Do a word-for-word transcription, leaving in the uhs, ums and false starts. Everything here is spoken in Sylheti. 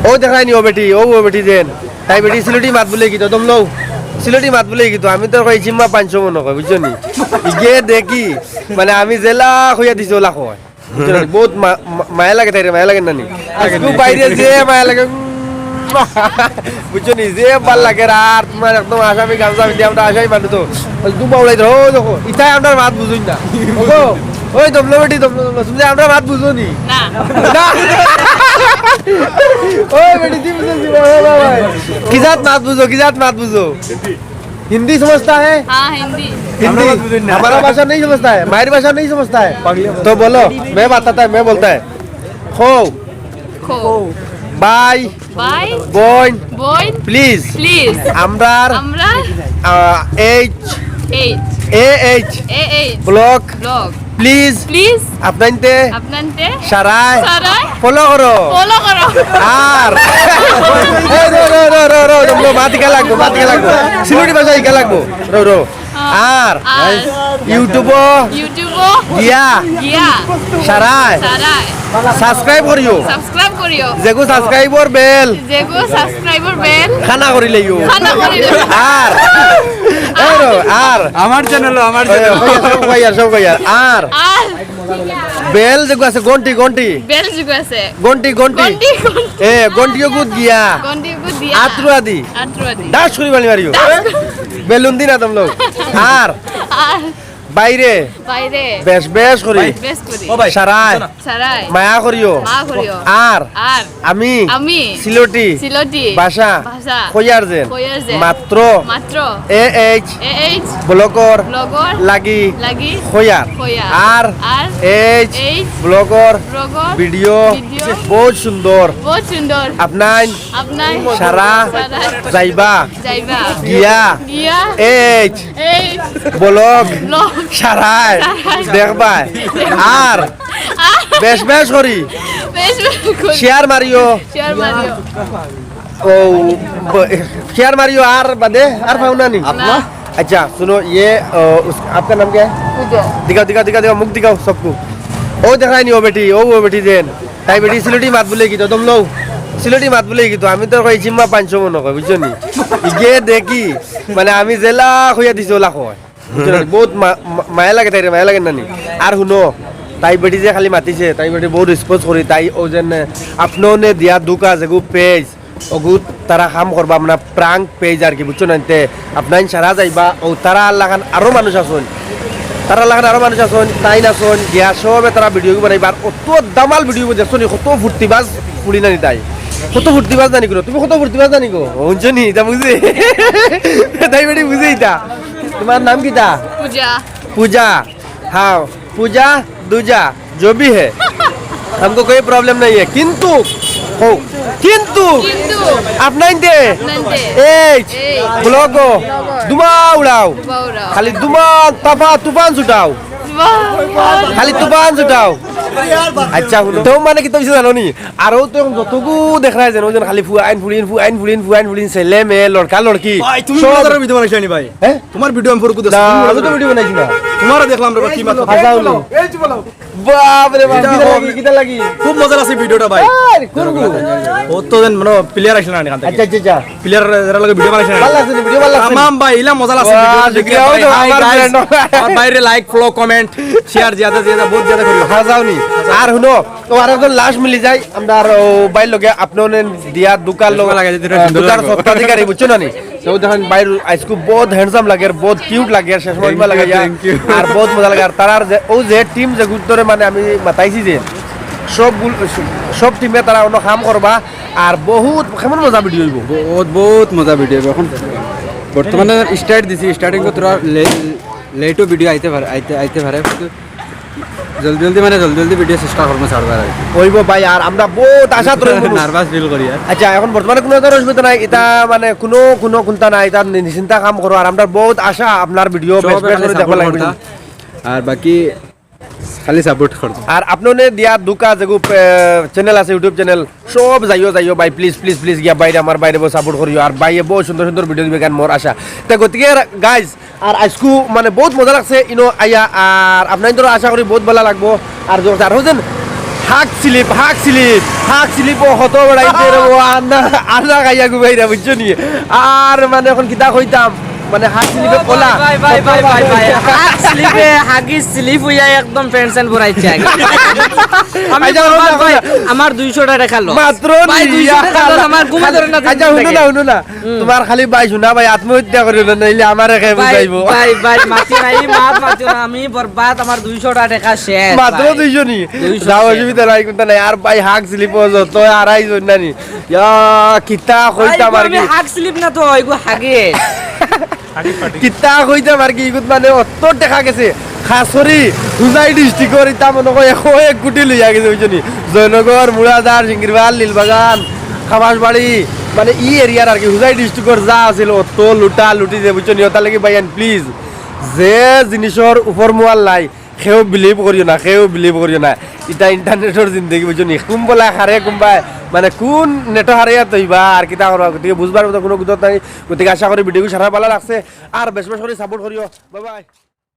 ও দেখায়নি, ও বেটি, ও, ও বেটি যেন। তাই বেটি সিলেটি মাত বুলে কিতা, দম লও। সিলেটি মাত বুলে কিতা, আমি তো কই চিম্মা পাঁচশো মনে কয়, বুঝছো নি? ইগে দেখি, মানে আমি জেলা কইয়া দিছি ওলা কয়। বুঝছো নি? বহুত মা-, মা-, মায়া লাগে তাইরে, মায়া লাগে না নি? আজকে বাইরে যে মায়া লাগে, বুঝছো নি? যে ভালা লাগে আর তোমার একদম আসামি গামছা পিন্দি আমরা আসামি মানুষ তো। দুম্বা উড়াই ধরো, ও দেখো, ইতায় আমরা মাত বুঝুন না। ওগো, ওই দমলো বেটি, দমলো, দমলো, তুমি আমরা মাত বুঝো নি? না। না। ওই বেটি, তুমি বুঝো নি? বাবা, বাবা। কি জাত মাত বুঝো, কি জাত মাত বুঝো? हिंदी समझता है? हाँ, हिंदी। हिंदी। हमारा भाषा नहीं समझता है, मायरी भाषा नहीं समझता है। तो बोलो, मैं बताता है, मैं बोलता है। খো। খো। ভাই। ভাই। বোন। বোন। Please। Please। আমরার। আমরার। আহ, H. H. A H. A H. Blog. Blog. Please। Please। আপনাইনতে। আপনাইনতে। সারায়। সারায়। Follow করো। Follow করো। আর। এই রো, রো, রো, রো, রো, রো, মাত ইকা লাগবো, মাত ইকা লাগবো। সিলেটি ভাষা ইকা লাগবো। Rho, rho. আর আর YouTube-ও YouTube-ও গিয়া গিয়া সারায় সারায় subscribe করিও। Subscribe করিও। যেগু subscribe-র bell যেগু subscribe-র bell খানা করি লইও। খানা করি লইও। আর এই রো, আর আমার channel-ও, আমার ওই, channel। ওই, সব কইয়ার, সব কইয়ার। আর আর bell যেগু আছে, ঘন্টি, ঘন্টি। Bell যেগু আছে। ঘন্টি, ঘন্টি। ঘন্টি, ঘন্টি। এ, ঘন্টি ওগুত গিয়া। ঘন্টি ওগুত দিয়া। আত্রুয়াদি। আত্রুয়াদি। ডাস করি বালি মারিও। বেলুন দি না তোমরা। আর আর বাইরে। বাইরে। বেশ, বেশ করি। বেশ করি। ও ভাই, সারায়। শোনো। সারায়। মায়া করিও। মায়া করিও। আর আর আমি। আমি। সিলটি। সিলটি। ভাষা। ভাষা। কইয়ার যেন। কইয়ার যেন। মাত্র। মাত্র। এ এইচ। A H. ব্লগর। ব্লগর। লাগি। লাগি। কইয়ার। কইয়ার। আর। আর। এইচ। এইচ। ব্লগর। ব্লগর। ভিডিও। ভিডিও। বহুত সুন্দর। বহুত সুন্দর। আপনাইন। আপনাইন। সারা। সারা। যাইবা। যাইবা। গিয়া। গিয়া। এইচ। এইচ। ব্লগ। ব্লগ। সারায়। সারায়। দেখবায়। আর। আর। বেশ বেশ করি। বেশ বেশ করি। Share মারিও। Share মারিও। ও, ব-, share মারিও আর বাদে আর পাও না নি? না। अच्छा, सुनो, ये, अ, उस, आपका नाम क्या है? পূজা। दिखाओ, दिखाओ, दिखाओ, दिखाओ, मुख दिखाओ सबको। ও দেখায়নি, ও বেটি, ও, ও বেটি যেন। তাই বেটি সিলেটি মাত বুলে কিতা, দম লও। সিলেটি মাত বুলে কিতা, আমি তো কই চিম্মা পাঁচশো মনে কয়, বুঝছো নি? ইগে দেখি, মানে আমি জেলা কইয়া দিছি ওলা কয়। বুঝছো নি? বহুত মা-, মা-, মায়া লাগে তাইরে, মায়া লাগে না নি? আর হুনো, তাই বেটি যে খালি মাতিছে, তাই বেটি বহুত response করি, তাই ও যেন আপননে দিয়া দুকা যেগু page, ওগুত তারা কাম করবা, মানে prank page আর কি, বুঝছো না? তে আপনাইন সারা যাইবা, ও তারার লাখান আরো মানুষ আছইন, তারার লাখান আরো মানুষ আছইন, তাইন আছইন, গিয়া সবে তারা ভিডিও বানাইবা, আর অত দামাল ভিডিও দেখছো নি, কত ফুর্তিবাজ ফুড়ি না নি তাই, কত ফুর্তিবাজ না নি গো, তুমি কত ফুর্তিবাজ না নি গো, হুনছো নি, ইতা বুঝে, তাই বেটি বুঝে ইতা। তোমার নাম কিতা? পূজা। পূজা। হ্যাঁ, পূজা, দুজা, जो भी है, हमको कोई problem नहीं है। কিন্তু, হো, কিন্তু, কিন্তু, আপনাইনতে, আপনাইনতে, এইচ, এইচ, ব্লগো, ব্লগো, ধুমা উড়াও। ধুমা উড়াও। খালি ধুমা, তাফা, তুফান ছুটাও। বাহ, বাহ। খালি তুফান ছুটাও। আচ্ছা, হুনো। তো মানে কিতা অইছে জানো নি? আর ও তো এখন যতগু দেখরায় যেন, ও যেন খালি ফুয়াইন ফুড়িন, ফুয়াইন ফুড়িন, ফুয়াইন ফুড়িন, ছেলে মেয়ে, লড়কা লড়কি। ভাই, তুমি সব মজার ভিডিও বানাইছো নি ভাই? হ্যাঁ? তোমার ভিডিও আমি পরে দেখছি। না, তুমি আমি তো ভিডিও বানাইছি না। তোমারে দেখলাম রে ভাই, কি মাথা। হাছা হলো। এই যে বলো। বাপ রে বাপ, এটা কিতা লাগি, কিতা লাগি? খুব মজা লাগছে ভিডিওটা ভাই। আরে, কোন গো? ও তো যেন মানে player আসলে না এখান থেকে। আচ্ছা, আচ্ছা, আচ্ছা। Player এরা লগে ভিডিও বানাইছে না। ভালা লাগছে, ভিডিও ভালা লাগছে। তামাম ভাই, ইলা মজা লাগছে বাহ, ভিডিও দেখে শুক্রিয়া, ভাই। ওই তো হাই আমার গাইস। Friend। আমার ভাইরে like, follow, comment, share জিয়াদা জিয়াদা বহুত জিয়াদা করিও। হাছা যাওনি। আর হুনো, তো আর একজন লাস্ট মিলি যাই, আমরা আর ও ভাইর লগে আপননে দিয়া দুকার লগে, দুকার স্বত্বাধিকারী, বুঝছো না নি? তো দেখেন ভাইর আইজকু বহুত handsome লাগে, বহুত cute লাগে, শেষ সময় লাগে। Thank you। আর বহুত মজা লাগে। আর তারার যে, ও যে team যে গুরুত্বরে মানে আমি মাতাইছি যে, সব গুল-, সব team এ তারা অন্য কাম করবা। আর বহুত, কেমন মজা ভিডিও অইবো? বহুত, বহুত মজা ভিডিও অইবো। এখন বর্তমানে start দিছি, starting তো থোড়া লে-, late ও ভিডিও আইতে পারে, আইতে, আইতে পারে, কিন্তু জলদি জলদি মানে জলদি জলদি ভিডিও চেষ্টা করবো ছাড়বার আর কি। অইবো ভাই, আর আমরা বহুত আশা রইবো। Nervous feel করি আর। আচ্ছা, এখন বর্তমানে কোনো ধরনের অসুবিধা নাই, ইতা মানে কোনো, কোনো কুন্তা নাই, ইতা নি-, নিশ্চিন্তা কাম করো, আর আমরা বহুত আশা আপনার ভিডিও বেশ সবে বেশ খালি করে দেখবা support লাগবে। করতা। আর বাকি খালি support করো। আর আপননে দিয়া দুকা যেগু, এ, channel আছে, YouTube channel, সব যাইও, যাইও ভাই, please, please, please গিয়া ভাইরে, আমার ভাইরে বউ support করিও। আর ভাইয়ে বহুত সুন্দর সুন্দর ভিডিও দিবা, কেন মোর আশা। তে গতিকে guys, আর আইজকু মানে বহুত মজা লাগছে ইনো আইয়া, আর আপনাইনতরে আশা করি বহুত ভালা লাগবো। আর যখন আর হোসেন হাগ স্লিপ, হাগ স্লিপ, হাগ স্লিপ ও কত বড়াইছে রে ও, আন্না, আন্না খাইয়া ঘুমাইরা, বুঝছো নি? আর মানে অখন কিতা কইতাম, মানে হাগ স্লিপে কলা। ভাই, ভাই, ভাই, ভাই, ভাই। হাগ স্লিপে, হাগি স্লিপ অইয়া একদম প্যান্ট স্যান্ট ভরাইছে আগে। আমি আচ্ছা, বরবাদ হুনো না, ভাই, হুনো না। আমার দুইশো টেকা লো। মাত্র ভাই, নি, দুইশো টেকা লো, আমার ঘুমে ধরে না। আচ্ছা, হুনো না, হুনো না। হুম। তুমার খালি ভাই হুনা ভাই আত্মহত্যা করিও না, নাইলে আমারে কে ভাই, বুঝাইবো। ভাই, ভাই, মাতিও না, ই মাত মাতিও না, আমি বরবাদ, আমার দুইশো টেকা শেষ, মাত্র ভাই। দুইশো নি? দুইশো যাও, শেষ। অসুবিধা নাই, কুন্তা নাই। আর ভাই হাগ স্লিপ অইছে, তো আড়াই জন না নি। ইয়া, কিতা ভাই, কইতাম আর কি। হাগ স্লিপ না তো, এগু হাগে। কিতা কইতাম আর কি, ইগুত মানে অত টেকা গেছে। খাসরি, হুজাই ডিস্ট্রিক্টর ইতা মনো কয় এক, এক কোটি লইয়া গেছে, বুঝছো নি? জয়নগর, মুড়াদার, জিঙ্গিরবাল, নীলবাগান, খাবাসবাড়ি, মানে ই এরিয়ার আর কি, হুজাই ডিস্ট্রিক্টর যা আছিল অত লুটা লুটি যে, বুঝছো নি? অতার লাগি ভাইয়াইন, প্লিজ, যে জিনিসর উপর মুয়াল নাই, কেউ বিলিভ করিও না, কেউ বিলিভ করিও না। ইতা ইন্টারনেটর জিন্দেগি, বুঝছো নি? কুম্বলা হারে কুম্বায়, মানে কুন নেটো হারে ইয়া তৈবা আর কিতা করবা, গতিকে বুঝবার মতো কুনু গুজব নাই। গতিকে আশা করি ভিডিওগু সারা ভালা লাগছে, আর বেশ বেশ করি সাপোর্ট করিও। Bye bye.